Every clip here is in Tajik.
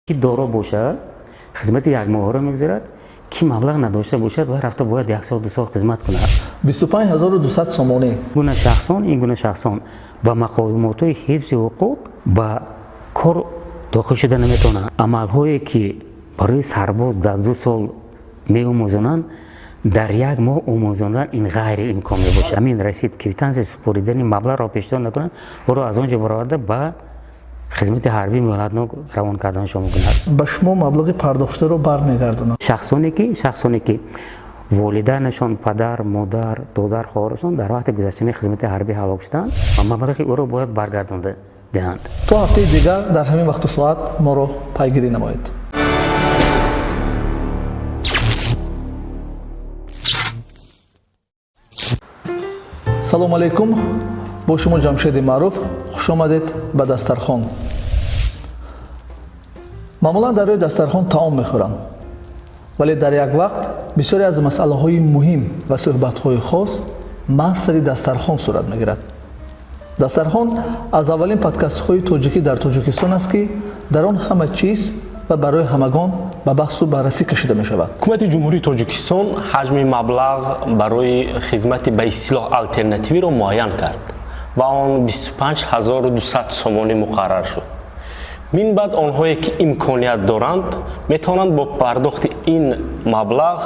Ки доро бошад, хизмати якмоҳаро мегузарад, ки маблағ надошта бошад ва рафта бояд як сол, 2 сол хизмат кунад. 25200 сомонӣ. Гуна шахсон, ин гуна шахсон ба мақомотҳои ҳифзи ҳуқуқ ба кор дохил шуда наметавонанд. Амалҳое ки барои сарбоз дар 2 сол меомӯзонанд, дар як моҳ омӯзондан ин ғайриимкон мебошад. Ҳамин расид, квитансия супоридани маблағро пешниҳод накунанд, ӯро аз он ҷо бароварда ба хизмати ҳарбии муҳлатнок равон карданашон мумкин аст. Ба шумо маблағи пардохтшударо бармегардонанд. Шахсоне ки волидайнашон, падар, модар, додар, хоҳарашон дар вақти гузаштани хизмати ҳарбӣ ҳалок шуданд, маблағи ӯро бояд баргардонда диҳанд. То ҳафтаи дигар дар ҳамин вақту соат моро пайгирӣ намоед. Салому алайкум, бо шумо Ҷамшеди Маъруф. Хушомадед ба Дастархон. Маъмулан дар рӯи дастархон таом мехӯрам, вале дар як вақт бисёре аз масъалаҳои муҳим ва суҳбатҳои хос маҳз сари дастархон сурат мегирад. Дастархон аз аввалин подкастҳои тоҷикӣ дар Тоҷикистон аст, ки дар он ҳама чиз ва барои ҳамагон ба баҳсу баррасӣ кашида мешавад. Ҳукумати Ҷумҳурии Тоҷикистон ҳаҷми маблағ барои хизмати ба истилоҳ алтернативиро муайян кард ва он 25200 сомонӣ муқаррар шуд. Мин баъд онҳое ки имконият доранд, метавонанд бо пардохти ин маблағ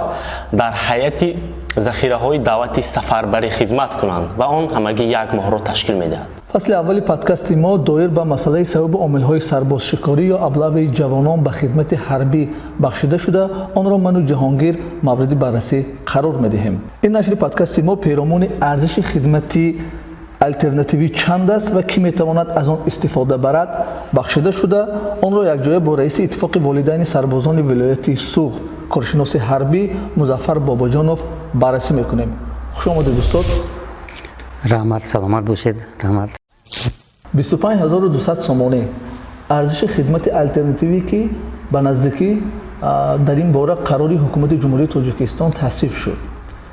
дар ҳайати захираҳои даъвати сафарбарӣ хизмат кунанд ва он ҳамагӣ як моҳро ташкил медиҳад. Фасли аввали подкасти мо доир ба масъалаи сабабу омилҳои сарбозшикорӣ ё аблавии ҷавонон ба хидмати ҳарбӣ бахшида шуда, онро ману Ҷаҳонгир мавриди баррасӣ қарор медиҳем. Ин нашри подкасти мо перомуни арзиши хидмати алтернативӣ чанд аст ва кӣ метавонад аз он истифода барад бахшида шуда, онро якҷоя бо раиси Иттифоқи волидайни сарбозони вилояти Суғд, коршиноси ҳарбӣ Музаффар Бобоҷонов баррасӣ мекунем. Хуш омадед, устод. Раҳмат, саломат бошед, раҳмат. 25200 сомонӣ арзиши хидмати алтернативӣ, ки ба наздикӣ дар ин бора қарори Ҳукумати Ҷумҳурии Тоҷикистон тасвиб шуд.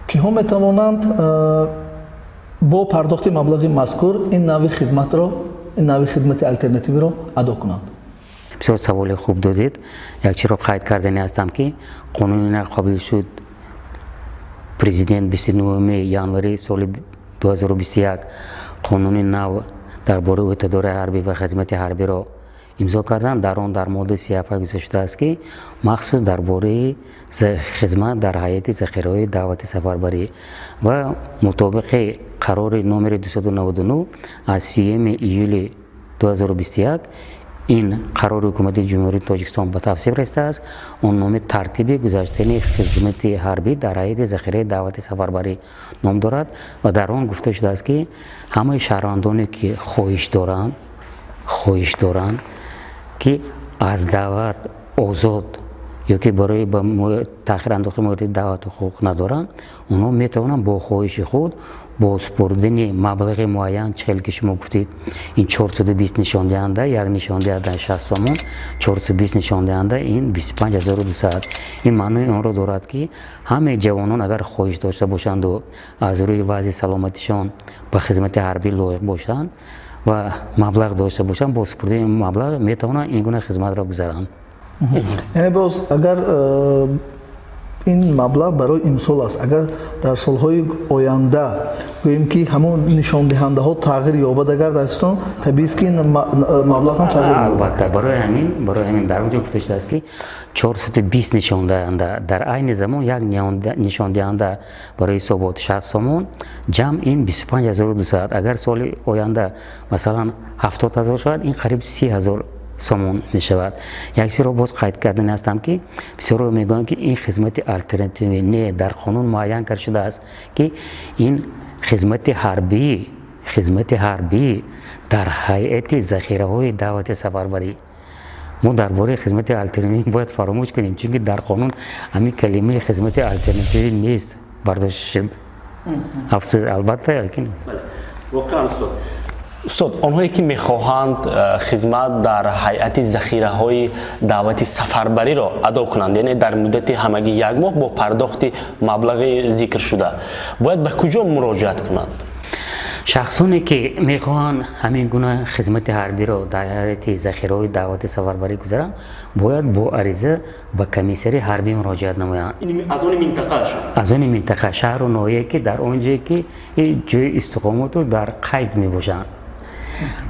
Киҳо метавонанд бо пардохти маблағи мазкур ин навъи хидматро, ин навъи хидмати алтернативиро адо кунанд? Бисёр саволи хуб додед. Як чиро қайд кардани ҳастам, ки қонуни нав қабул шуд президент 29 январи соли 2021, қонуни нав дар бораи ӯҳдадории ҳарбӣ ва хизмати ҳарбиро имзо карданд. Дар он дар моддаи 37 гузошта шудааст, ки махсус дар бораи хизмат дар ҳайати захираҳои даъвати сафарбарӣ ва мутобиқи қарори номери 299 аз 30 июли 2021 ин қарори Ҳукумати Ҷумҳурии Тоҷикистон ба тасвиб расидааст. Он номи тартиби гузаштани хизмати ҳарбӣ дар ҳайати захираи даъвати сафарбарӣ ном дорад ва дар он гуфта шудааст, ки ҳамаи шаҳрвандоне ки хоҳиш доранд, ки аз даъват озод ё ки барои ба таъхир андохтани муҳлати даъват ҳуқуқ надоранд, онҳо метавонанд бо хоҳиши худ, бо супурдани маблағи муайян, чӣ хеле ки шумо гуфтед, ин 420 нишондиҳанда, як нишондиҳанда 60 сомон, 420 нишондиҳанда ин 25200. Ин маънои онро дорад, ки ҳамаи ҷавонон агар хоҳиш дошта бошанду аз рӯи вазъи саломатишон ба хизмати ҳарбӣ лоиқ бошанд ва маблағ дошта бошанд, бо супурдани маблағ метавонанд ин гуна хизматро гузаранд. Яъне боз агар ин маблағ барои имсол аст, агар дар солҳои оянда гӯем, ки ҳамон нишондиҳандаҳо тағйир ёбад, агар дар Тоҷикистон, табиист, ки ин маблағ ҳам тағйир меёбад. Албатта, барои ҳамин дар он ҷо гуфта шудааст, ки 420 нишондиҳанда, дар айни замон як нишондиҳанда барои ҳисобот 60 сомон, ҷамъ ин 25200. Агар соли оянда масалан 70 000 шавад, ин қариб 30 000 сомон мешавад. Як чизро боз қайд кардани ҳастам, ки бисёрро мегӯянд, ки ин хизмати алтернативӣ не, дар қонун муайян карда шудааст, ки ин хизмати ҳарбӣ дар ҳайати захираҳои даъвати сафарбарӣ. Мо дар бораи хизмати алтернативӣ бояд фаромӯш кунем, чунки дар қонун ҳамин калимаи хизмати алтернативӣ нест, бардошта шуд. Афсӯс, албатта, лекин Воқеан, устод. Устод, онҳое ки мехоҳанд хизмат дар ҳайати захираҳои даъвати сафарбариро адо кунанд, яъне дар муддати ҳамагӣ як моҳ бо пардохти маблағи зикршуда, бояд ба куҷо муроҷиат кунанд? Шахсоне, ки мехоҳанд ҳамин гуна хизмати ҳарбиро дар ҳайати захираҳои даъвати сафарбарӣ гузаранд, бояд бо ариза ба комиссари ҳарбӣ муроҷиат намоянд. Аз они минтақаашон. Аз они минтақа, шаҳру ноҳие, ки дар он ҷое ки ҷои истиқомату дар қайд мебошанд.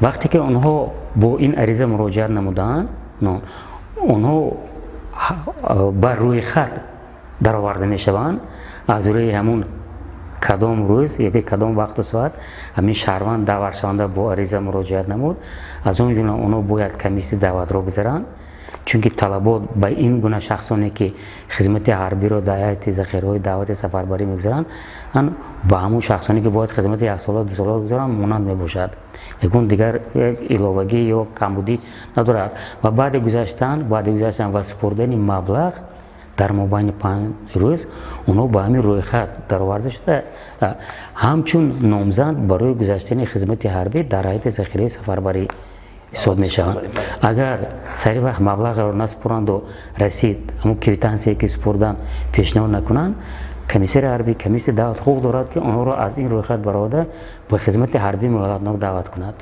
Вақте ки онҳо бо ин ариза муроҷиат намудаанд, онҳо ба рӯйхат дароварда мешаванд. Аз рӯи ҳамун кадом рӯз ё кадом вақту соат ҳамин шаҳрванд даъватшаванда бо ариза муроҷиат намуд, аз он ҷумла онҳо бояд комиссияи даъватро гузаранд, чунки талабот ба ин гуна шахсоне, ки хизмати ҳарбиро дар ҳайати захираҳои даъвати сафарбарӣ мегузаранд, ба ҳамун шахсоне, ки бояд хизмати яксола, дусола гузаранд, монанд мебошад, ягон дигар иловагӣ ё камбудӣ надорад. Ва баъди гузаштан ва супурдани маблағ дар мобайни 5 рӯз онҳо ба ҳамин рӯйхат дароварда шуда, ҳамчун номзад барои гузаштани хизмати ҳарбӣ дар ҳайати захираи сафарбарӣ ҳисоб мешаванд. Агар сари вақт маблағро насупуранду расид, ҳамун квитансие, ки супурдан, пешниҳод накунанд, комиссари ҳарбӣ, комиссияи даъват ҳуқуқ дорад, ки онҳоро аз ин рӯйхат бароварда, ба хизмати ҳарбии муҳлатнок даъват кунад.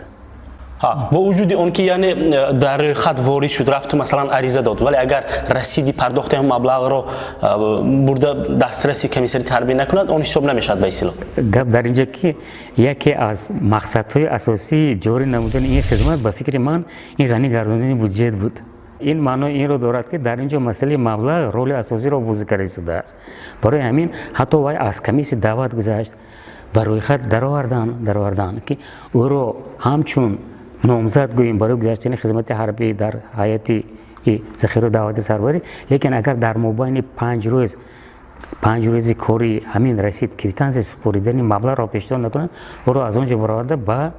Бо вуҷуди он ки, яъне, дар рӯйхат ворид шуд, рафту, масалан, ариза дод, вале агар расиди пардохти ҳам маблағро бурда дастраси комиссари ҳарбӣ накунад, он ҳисоб намешавад ба истилоҳ. Гап дар инҷо, ки яке аз мақсадҳои асосии ҷорӣ намудани ин хизмат, ба фикри ман, ин ғанӣ гардондани буҷет буд. Ин маънои инро дорад, ки дар ин ҷо масъалаи маблағ роли асосиро бозӣ карда истодааст. Барои ҳамин ҳатто вай аз комиссия даъват гузашт, ба рӯйхат даровардан, ки ӯро ҳамчун номзад гӯем барои гузаштани хизмати ҳарбӣ дар ҳайати захираи даъвати сарбарӣ. Лекин агар дар мобайни 5 рӯз, 5 рӯзи кори ҳамин расид, квитансия супоридани маблағро пешниҳод накунад, ӯро аз он ҷо бароварда, ба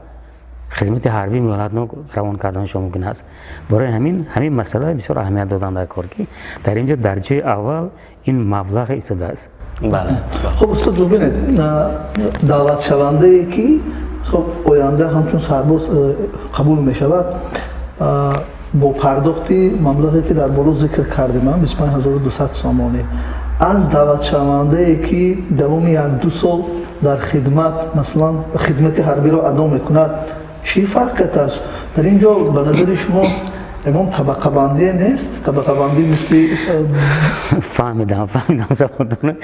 хизмати ҳарбии муҳлатнок равон карданашон мумкин аст. Барои ҳамин масъала бисёр аҳамият додан дар кор, ки дар ин ҷо дар ҷои аввал ин маблағ истодааст. Бале. Хуб, устод, бубинед, даъватшавандае, ки, хуб, оянда ҳамчун сарбоз қабул мешавад, бо пардохти маблағе, ки дар боло зикр кардем, 25 200 сомонӣ, аз даъватшавандае, ки давоми як ду сол дар хидмат, масалан, хидмати ҳарбиро адо мекунад, чӣ фарқият аст? Дар ин ҷо, ба назари шумо, ягон табақабандие нест, табақабандӣ мисли Фаҳмидам саволтона.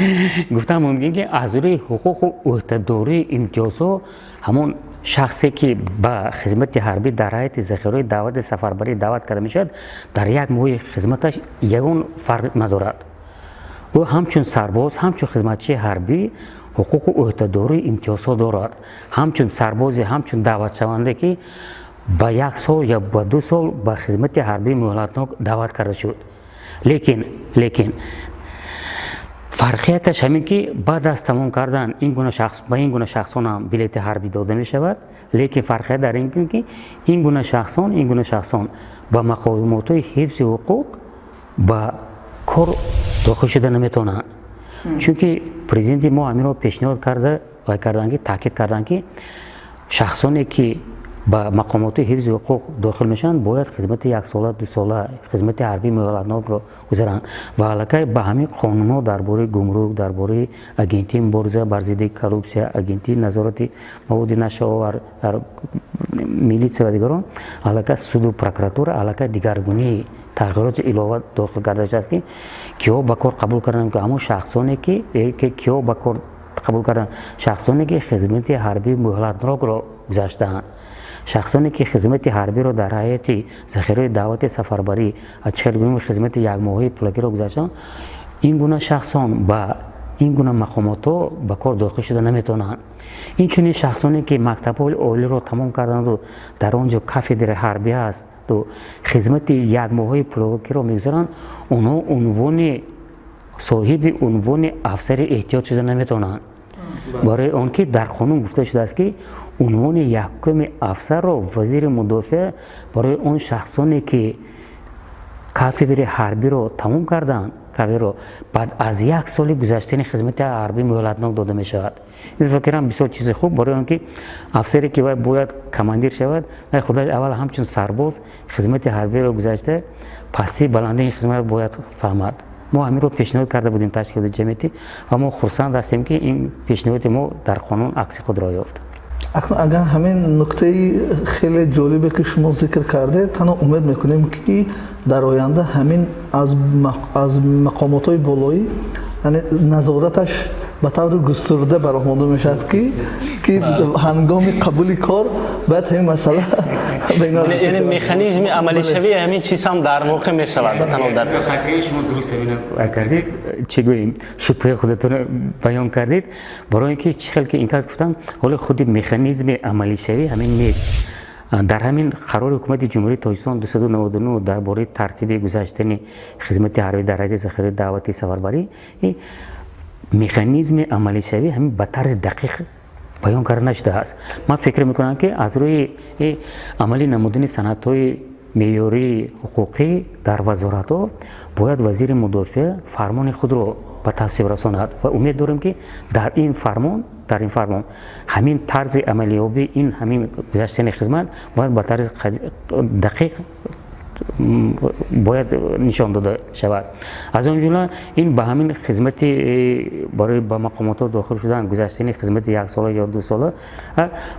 Гуфтам, мумкин, ки аз рӯи ҳуқуқу ӯҳдадории имтиёзҳо ҳамон шахсе, ки ба хизмати ҳарбӣ дар ҳайати захираҳои даъвати сафарбарӣ даъват карда мешавад, дар як моҳи хизматаш ягон фарқ надорад. Ӯ ҳамчун сарбоз, ҳамчун хизматчии ҳарбӣ ҳуқуқу ӯҳдадории имтиёзҳо дорад, ҳамчун сарбозе, ҳамчун даъватшаванде, ки ба як сол ё ба 2 сол ба хизмати ҳарбии муҳлатнок даъват карда шуд. Лекин фарқияташ ҳамин, ки баъд аз тамом кардан ин гуна шахс, ба ин гуна шахсон ҳам билети ҳарбӣ дода мешавад. Лекин фарқият дар ин, ки ин гуна шахсон ба мақомотҳои ҳифзи ҳуқуқ ба кор дохил шуда наметавонанд, чунки президенти мо ҳаминро пешниҳод карда вай карданд, ки таъкид карданд, ки шахсоне, ки ба мақомоти ҳифзи ҳуқуқ дохил мешаванд, бояд хизмати яксола, дусола, хизмати ҳарбии муҳлатнокро гузаранд. Ва аллакай ба ҳамин қонунҳо дар бораи гумрук, дар бораи агентии мубориза бар зидди коррупсия, агентии назорати маводи нашъаовар, милитсия ва дигарон, аллакай суду прокуратура аллакай дигаргунии тағйироти илова дохил карда шудааст, ки киҳо ба кор қабул карданд, ки ҳамон шахсоне, ки киҳо ба кор қабул карданд: шахсоне, ки хизмати ҳарбии муҳлатнокро гузаштаанд, шахсоне, ки хизмати ҳарбиро дар ҳайати захираи даъвати сафарбарӣ аз чилгуми хизмати якмоҳаи пулакиро гузаштаанд. Ин гуна шахсон ба ин гуна мақомотҳо ба кор дохил шуда наметавонанд. Инчунин шахсоне, ки мактабҳои олиро тамом карданду дар он ҷо кафедраи ҳарбӣ ҳасту хизмати якмоҳаи пулакиро мегузаранд, онҳо унвони соҳиби унвони афсари эҳтиёт шуда наметавонанд, барои он ки дар қонун гуфта шудааст, ки унвони якуми афсарро вазири мудофиа барои он шахсоне, ки кафедраи ҳарбиро тамом карданд, кафедраро баъд аз як соли гузаштани хизмати ҳарбӣ муҳлатнок дода мешавад. Ин фикрам бисёр чизи хуб, барои он ки афсаре, ки вай бояд командир шавад, вай худаш аввал ҳамчун сарбоз хизмати ҳарбиро гузашта, пастии баландии хизмат бояд фаҳмад. Мо ҳаминро пешниҳод карда будем ташкилоти ҷамъиятӣ ва мо хурсанд ҳастем, ки ин пешниҳоди мо дар қонун акси худро ёфт. Акнун агар ҳамин нуктаи хеле ҷолибе, ки шумо зикр кардед, танҳо умед мекунем, ки дар оянда ҳамин аз мақомотҳои болоӣ, яъне назораташ ба таври густурда ба роҳ монда мешавад, ки ҳангоми қабули кор бояд ҳамин масъала. Яъне механизми амалишавии ҳамин чиз ҳам дар воқеъ мешавад танҳо дар Шумо дуруст кардед, чӣ гӯем, шубҳаи худатонро баён кардед, барои ин ки чӣ хел ки ин кас гуфтам, ҳоло худи механизми амалишавӣ ҳамин нест. Дар ҳамин қарори Ҳукумати Ҷумҳурии Тоҷикистон 299 дар бораи тартиби гузаштани хизмати ҳарбӣ дар ҳайати захираи даъвати сафарбарӣ механизми амалишавӣ ҳамин ба тарзи дақиқ баён карда нашудааст. Ман фикр мекунам, ки аз рӯи амалӣ намудани санадҳои меъёрии ҳуқуқӣ дар вазоратҳо бояд вазири мудофиа фармони худро ба тасвиб расонад ва умед дорем, ки дар ин фармон ҳамин тарзи амалиёбӣ ин ҳамин гузаштани хизмат бояд ба тарзи дақиқ бояд нишон дода шавад. Аз он ҷумла ин ба ҳамин хизмати барои ба мақомотҳо дохил шудан, гузаштани хизмати яксола ё 2 сола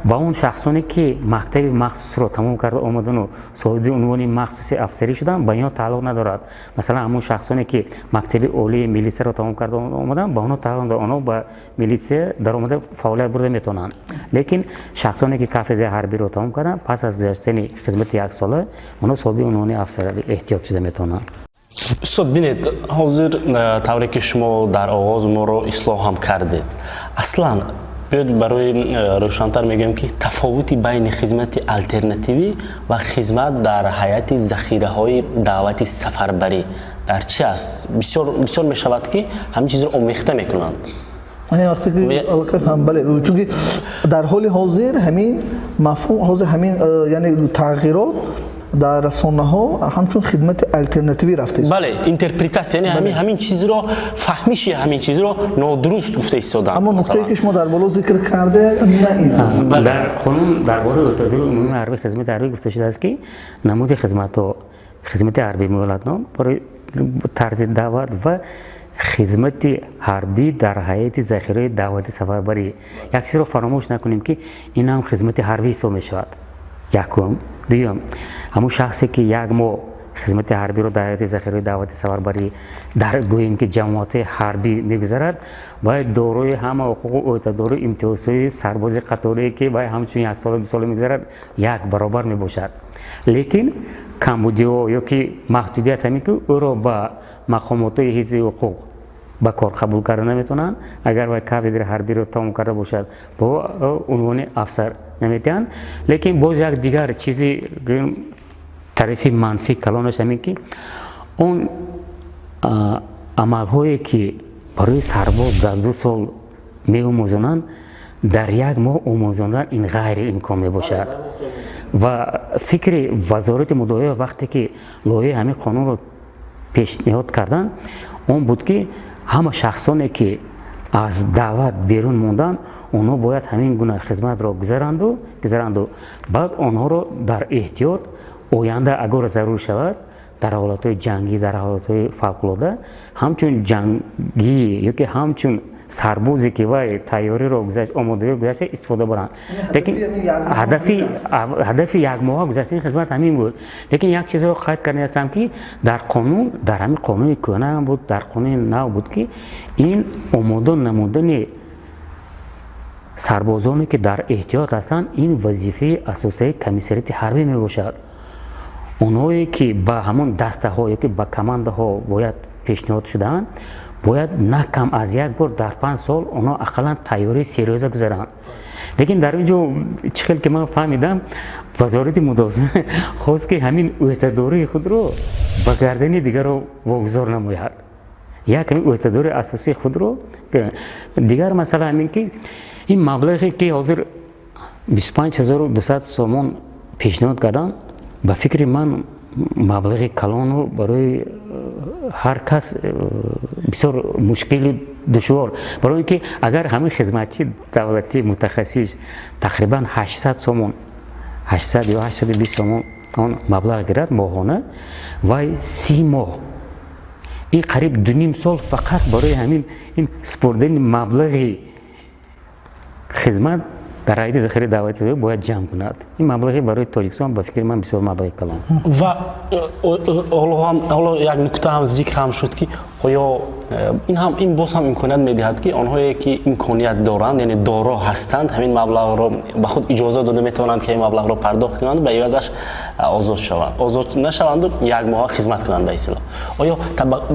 ба он шахсоне, ки мактаби махсусро тамом карда омадану соҳиби унвони махсуси афсарӣ шуданд, ба инҳо тааллуқ надорад. Масалан, ҳамон шахсоне, ки мактаби олии милитсияро тамом карда омаданд, ба онҳо тааллуқ надорад, онҳо ба милитсия даромада фаъолият бурда метавонанд. Лекин шахсоне, ки кафедраи ҳарбиро тамом карданд, пас аз гузаштани хизмати яксола онҳо соҳиби унвони афсари эҳтиёт шуда метавонанд. Устод, бинед, ҳозир тавре ки шумо дар оғоз моро ислоҳ ҳам кардед, аслан биёд барои рӯшантар мегӯем, ки тафовути байни хизмати алтернативӣ ва хизмат дар ҳайати захираҳои даъвати сафарбарӣ дар чи аст? Бисёр бисёр мешавад, ки ҳамин чизро омехта мекунанд. Вақте ки, бале, чунки дар ҳоли ҳозир ҳамин мафҳум, ҳозир ҳамин яъне тағйирот дар расонаҳо ҳамчун хидмати алтернативӣ рафтааст. Бале, интерпретатсия, яъне ҳамин чизро, фаҳмиши ҳамин чизро нодуруст гуфта истоданд. Аммо нуктае, ки шумо дар боло зикр карде, на ин аст. Дар қонун дар бораи ӯҳдадории умумии ҳарбӣ, хизмати ҳарбӣ гуфта шудааст, ки намуди хизматҳо: хизмати ҳарбӣ муҳлатном барои тарзи даъват ва хизмати ҳарбӣ дар ҳайати захираи даъвати сафарбарӣ. Як чизро фаромӯш накунем, ки ин ҳам хизмати ҳарбӣ ҳисоб мешавад, якум. Дуюм, ҳамун шахсе, ки як моҳ хизмати ҳарбиро дар ҳайати захираи даъвати сафарбарӣ дар, гӯем ки, ҷамоатҳои ҳарбӣ мегузарад, бояд дорои ҳама ҳуқуқу ӯҳдадору имтиёзҳои сарбози қаторие, ки вай ҳамчун яксола, 2 сола мегузарад, як баробар мебошад. Лекин камбудиҳо ё ки маҳдудият ҳамин, ки ӯро ба мақомотҳои ҳифзи ҳуқуқ ба кор қабул карда наметавонанд. Агар вай кафедраи ҳарбиро тамом карда бошад, бо унвони афсар наметиҳанд. Лекин боз як дигар чизи, гӯем, тарафи манфӣ калонаш ҳамин, ки он амалҳое, ки барои сарбоз дар 2 сол меомӯзонанд, дар як моҳ омӯзондан ин ғайриимкон мебошад. Ва фикри Вазорати мудофиа, вақте ки лоиҳаи ҳамин қонунро пешниҳод карданд, он буд, ки ҳама шахсоне, ки аз даъват берун монданд, онҳо бояд ҳамин гуна хизматро гузаранду баъд онҳоро дар эҳтиёт оянда, агар зарур шавад, дар ҳолатҳои ҷангӣ, дар ҳолатҳои фавқулода, ҳамчун ҷангӣ ё ки ҳамчун сарбозе, ки вай тайёриро гузашт, омодагиро гузашта, истифода баранд. Лекин ҳадафи якмоҳа гузаштани хизмат ҳамин буд. Лекин як чизро қайд карда ҳастам, ки дар қонун, дар ҳамин қонуни кӯҳна ҳам буд, дар қонуни нав буд, ки ин омода намудани сарбозоне, ки дар эҳтиёт ҳастанд, ин вазифаи асосии комиссариати ҳарбӣ мебошад. Онҳое, ки ба ҳамон дастаҳо ё ки ба командаҳо бояд пешниҳод шудаанд, бояд на кам аз як бор дар 5 сол онҳо ақаллан тайёрии серьёза гузаранд. Лекин дар ин ҷо, чӣ хел ки ман фаҳмидам, Вазорати мудофиа хост, ки ҳамин ӯҳдадории худро ба гардани дигарро вогузор намояд, як ҳамин ӯҳдадории асосии худро. Дигар масъала ҳамин, ки ин маблағе, ки ҳозир 25 200 сомон пешниҳод карданд, ба фикри ман, маблағи калону барои ҳар кас бисёр мушкили душвор, барои ин ки агар ҳамин хизматчи давлатӣ мутахассис тақрибан 800 сомон, 800 ё 820 сомон он маблағ гирад моҳона, вай 30 моҳ, ин қариб 2,5 сол фақат барои ҳамин ин супурдани маблағи хизмат Дар ҳайати захираи даъвати бояд ҷамъ кунад. Ин маблағи барои Тоҷикистон, ба фикри ман, бисёр маблағи калон. Ва ҳоло як нукта ҳам зикр ҳам шуд, ки оё ин ҳам, ин боз ҳам имконият медиҳад, ки онҳое ки имконият доранд, яъне доро ҳастанд, ҳамин маблағро ба худ иҷоза дода метавонанд, ки ҳамин маблағро пардохт кунанд, ба ивазаш озод шаванд, озод нашаванду як моҳа хизмат кунанд. Ба истилоҳ, оё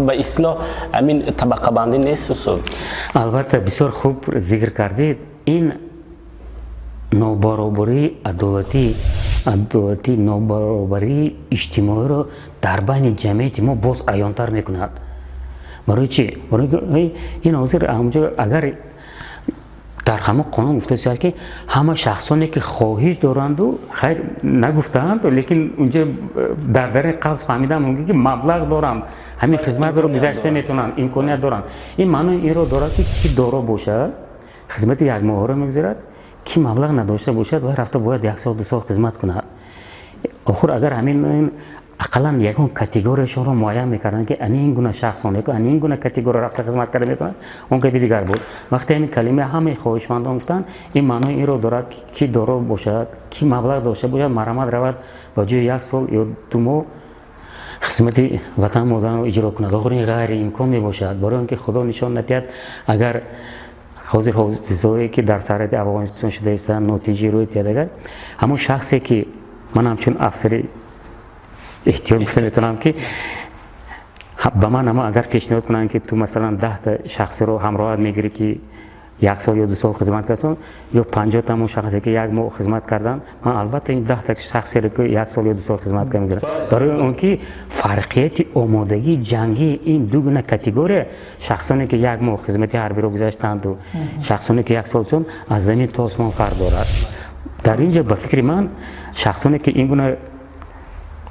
ба истилоҳ ҳамин табақабандӣ нест, устод? Албатта, бисёр хуб зикр кардед. Ин нобаробарии адолатӣ, нобаробарии иҷтимоиро дар байни ҷамъияти мо боз аёнтар мекунад. Барои чӣ? Барои ин ҳозир ҳамҷо агар дар ҳамон қонун гуфта шудааст, ки ҳама шахсоне ки хоҳиш доранду, хайр, нагуфтаанд, лекин унҷо дар дари қавс фаҳмидан мумкин, ки маблағ доранд, ҳамин хизматро гузашта метавонанд, имконият доранд. Ин маънои инро дорад, ки ки доро бошад, хизмати якмоҳаро мегузарад, ки маблағ надошта бошад, вай рафта бояд як сол, 2 сол хизмат кунад. Охир агар ҳамин ақаллан ягон категорияшонро муайян мекарданд, ки ани ин гуна шахсон, ани ин гуна категория рафта хизмат карда метавонад, он гапи дигар буд. Вақте ҳамин калима ҳамаи хоҳишмандон гуфтанд, ин маънои инро дорад, ки доро бошад, ки маблағ дошта бошад, марҳамат, равад, ба ҷои як сол ё 2 моҳ хизмати ватан модарро иҷро кунад. Охир ин ғайриимкон мебошад, барои он ки, Худо нишон надиҳад, агар ҳозир ҳодисаҳое ки дар сарҳади Афғонистон шуда истанд, нотинҷӣ рӯй диҳад, агар ҳамон шахсе ки ман ҳамчун афсари эҳтиёт гуфта метавонам, ки ба ман ама агар пешниҳод кунанд, ки ту масалан 10-та шахсиро ҳамроҳат мегирӣ, ки як сол ё 2 сол хизмат карданд, ё 50-та ҳамон шахсе ки як моҳ хизмат карданд, ман албатта ин 10-та шахсеро, ки як сол ё 2 сол хизмат кард, мегирам, барои он ки фарқияти омодагии ҷангии ин ду гуна категория шахсоне, ки як моҳ хизмати ҳарбиро гузаштанду шахсоне, ки як сол, чун аз замин то осмон фарқ дорад. Дар ин ҷо, ба фикри ман, шахсоне ки ин гуна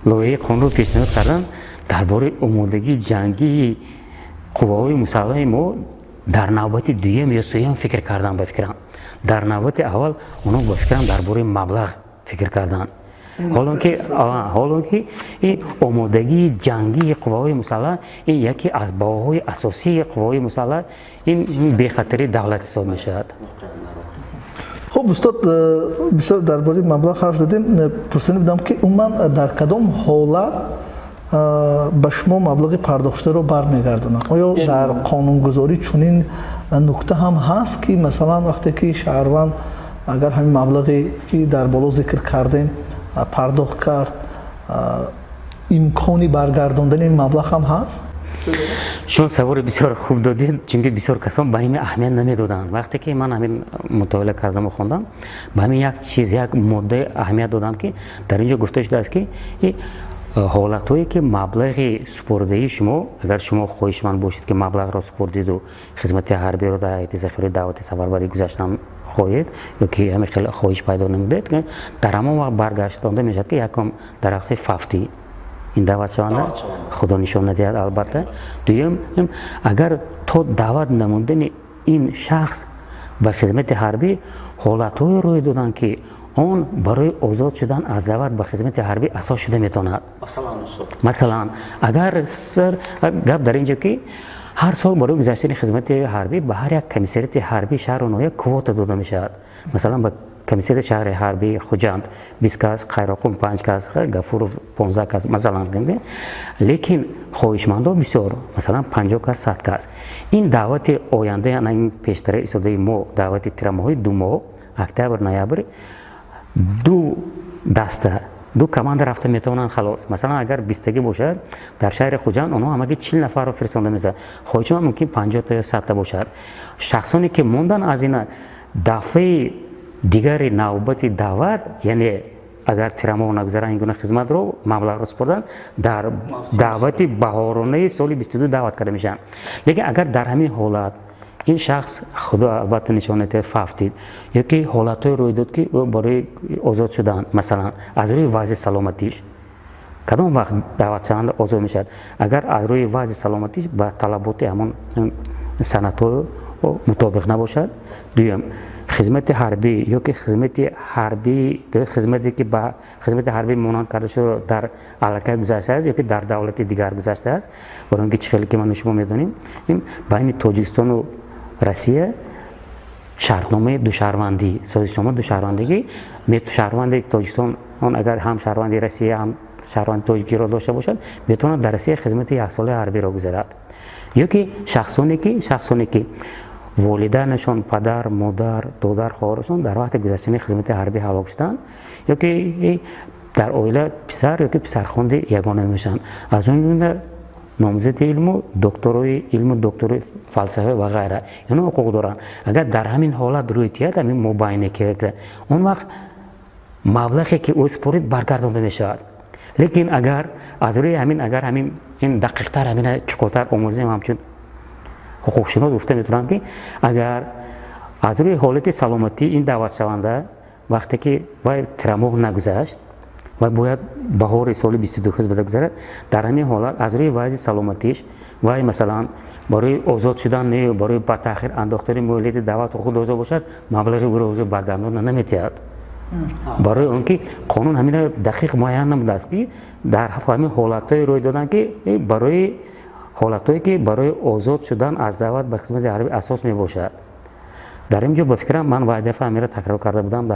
лоиҳаи қонунро пешниҳод карданд, дар бораи омодагии ҷангии қувваҳои мусаллаҳи мо дар навбати дуюм ё сеюм фикр карданд. Ба фикрам, дар навбати аввал онҳо, ба фикрам, дар бораи маблағ фикр карданд, ҳолон ки ин омодагии ҷангии қувваҳои мусаллаҳ ин яке аз баҳоҳои асосии қувваҳои мусаллаҳ, ин бехатарии давлат ҳисоб мешавад. Хуб, устод, бисёр дар бораи маблағ ҳарф задем. Пурсида будам, ки умуман дар кадом ҳолат ба шумо маблағи пардохтшударо бармегардонанд? Оё дар қонунгузорӣ чунин нукта ҳам ҳаст, ки масалан вақте ки шаҳрванд агар ҳамин маблағе ки дар боло зикр кардем пардохт кард, имкони баргардондани ин маблағ ҳам ҳаст? Шумо саволи бисёр хуб додед, чунки бисёр касон ба ҳамин аҳамият намедоданд. Вақте ки ман ҳамин мутолиа кардаму хондам, ба ҳамин як чиз, як моддаи аҳамият додам, ки дар ин ҷо гуфта шудааст, ки ҳолатҳое ки маблағи супордаи шумо, агар шумо хоҳишманд бошед, ки маблағро супордиду хизмати ҳарбиро дар ҳайати захираи даъвати сафарбарӣ гузаштан хоҳед ё ки ҳамин хел хоҳиш пайдо намудед, дар ҳамон вақт баргаштонда мешавад, ки якум, дар вақти фавтӣ ин даъватшаванда, Худо нишон надиҳад, албатта. Дуюм, агар то даъват намудани ин шахс ба хизмати ҳарбӣ ҳолатҳое рӯй доданд, ки он барои озод шудан аз даъват ба хизмати ҳарбӣ асос шуда метавонад. Масалан, агар гап дар ин ҷо, ки ҳар сол барои гузаштани хизмати ҳарбӣ ба ҳар як комиссариати ҳарбии шаҳру ноҳия квота дода мешавад. Масалан, ба комиссариати шаҳри ҳарбии Хуҷанд 20 кас, Қайроқум панҷ кас, Гафуров 15 кас, масалан. Лекин хоҳишмандо бисёр, масалан, 50 кас, 100 кас. Ин даъвати оянда, ин пештара истодаи мо, даъвати тирамоҳи, 2 моҳ, октябр, ноябр, ду даста, ду команда рафта метавонанд, халос. Масалан, агар 20-тагӣ бошад, дар шаҳри Хуҷанд онҳо ҳамагӣ 40 нафарро фиристонда мешавад. Хоҳишманд мумкин 50-та ё 100-та бошад. Шахсоне ки мондан, аз ина дафъаи дигари навбати даъват, яъне агар тирамоҳ нагузаранд, ин гуна хизматро, маблағро супорданд, дар даъвати баҳоронаи соли 22 даъват карда мешаванд. Лекин агар дар ҳамин ҳолат ин шахс, Худо албатта нишон надиҳад, фавтид ё ки ҳолатҳое рӯй дод, ки ӯ барои озод шудан, масалан, аз рӯи вазъи саломатиш, кадом вақт даъватшаванда озод мешавад? Агар аз рӯи вазъи саломатиш ба талаботи ҳамон санадҳо мутобиқ набошад. Дуюм, хизмати ҳарбӣ ё ки хизмати ҳарбӣ, хизмате ки ба хизмати ҳарбӣ монанд карда шуда, дар аллакай гузаштааст ё ки дар давлати дигар гузаштааст. Барои он ки чӣ хеле ки ману шумо медонем, байни Тоҷикистону Россия Шартномаи душаҳрвандӣ, созишнома душаҳрвандагӣ, шаҳрванди Тоҷикистон он агар ҳам шаҳрванди Россия, ҳам шаҳрванди тоҷикиро дошта бошад, метавонад дар Россия хизмати яксолаи ҳарбиро гузарад. Ё ки шахсоне ки волидайнашон, падар, модар, додар, хоҳарашон дар вақти гузаштани хизмати ҳарбӣ ҳалок шуданд, ё ки дар оила писар ё ки писархонди ягона мешаванд, аз он ҷумла номзади илму докторои илму доктори фалсафа ва ғайра, инҳо ҳуқуқ доранд. Агар дар ҳамин ҳолат рӯй диҳад, ҳамин мобайне ки, он вақт маблағе ки ӯ супорид, баргардонда мешавад. Лекин агар аз рӯи ҳамин, агар ҳамин ин дақиқтар, ҳамина чуқуртар омӯзем, ҳамчун ҳуқуқшинос гуфта метавонам, ки агар аз рӯи ҳолати саломатӣ ин даъватшаванда вақте ки вай тирамоҳ нагузашт ва бояд баҳори соли 22 хизмата гузарад, дар ҳамин ҳолат аз рӯи вазъи саломатиш вай, масалан, барои озод шудан не, барои ба таъхир андохтани муҳлати даъват ҳуқуқ дошта бошад, маблағи ӯро баргардонда наметиҳад, барои он ки қонун ҳамина дақиқ муайян намудааст, ки дар ҳамин ҳолатҳое рӯй доданд, ки барои ҳолатҳое ки барои озод шудан аз даъват ба хизмати ҳарбӣ асос мебошад. Дар ин ҷо, ба фикрам, ман вай дафъа ҳаминро такрор карда будам, ба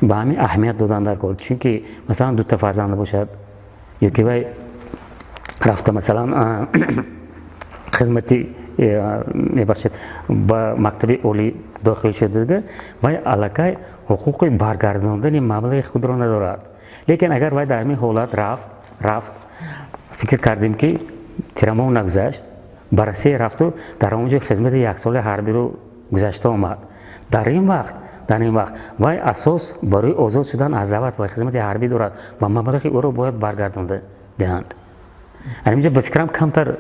ҳамин аҳамият додан дар кор, чунки, масалан, дута фарзанда бошад ё ки вай рафта, масалан, хизмати, мебахшед, ба мактаби олӣ дохил шуда, вай аллакай ҳуқуқи баргардондани маблағи худро надорад. Лекин агар вай дар ҳамин ҳолат рафт, фикр кардем, ки тирамоҳ нагузашт, ба Россия рафту дар он ҷо хизмати яксолаи ҳарбиро гузашта омад, дар ин вақт вай асос барои озод шудан аз даъват ва хизмати ҳарбӣ дорад ва маблағи ӯро бояд баргардонда диҳанд. Ҳаминҷо, ба фикрам, камтар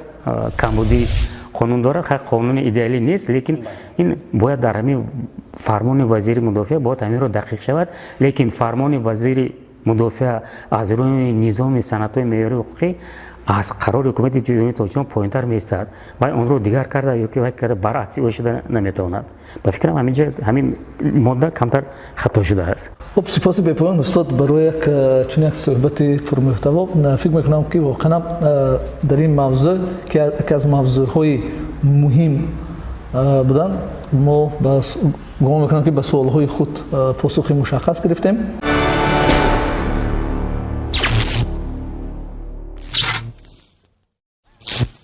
камбудии қонун дорад. Хай, қонуни идеалӣ нест, лекин ин бояд дар ҳамин фармони вазири мудофиа бояд ҳаминро дақиқ шавад. Лекин фармони вазири мудофиа аз рӯи низоми санадҳои меъёрии ҳуқуқӣ аз қарори ҳукумати Ҷумҳурии Тоҷикистон поёнтар меистад. Вай онро дигар карда ё ки вай карда баръакси ӯ шуда наметавонад. Ба фикрам, ҳаминҷа ҳамин модда камтар хато шудааст. Хуб, сипоси бепоён, устод, барои як чунин як суҳбати пурмуҳтаво. Фикр мекунам, ки воқеан дар ин мавзӯъ, ки яке аз мавзӯъҳои муҳим буданд, мо гумон мекунам, ки ба суолҳои худ посухи мушаххас гирифтем.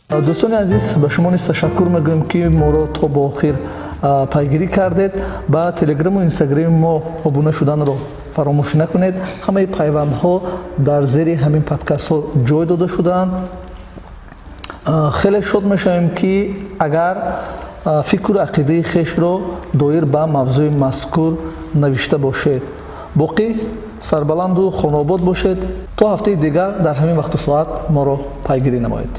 Дӯстони азиз, ба шумо низ ташаккур мегӯем, ки моро то ба охир пайгирӣ кардед. Ба Телеграму Инстаграми мо обуна шуданро фаромӯш накунед. Ҳамаи пайвандҳо дар зери ҳамин подкастҳо ҷой дода шудаанд. Хеле шод мешавем, ки агар фикру ақидаи хешро доир ба мавзӯи мазкур навишта бошед. Боқӣ сарбаланду хонаобод бошед. То ҳафтаи дигар дар ҳамин вақту соат моро пайгирӣ намоед.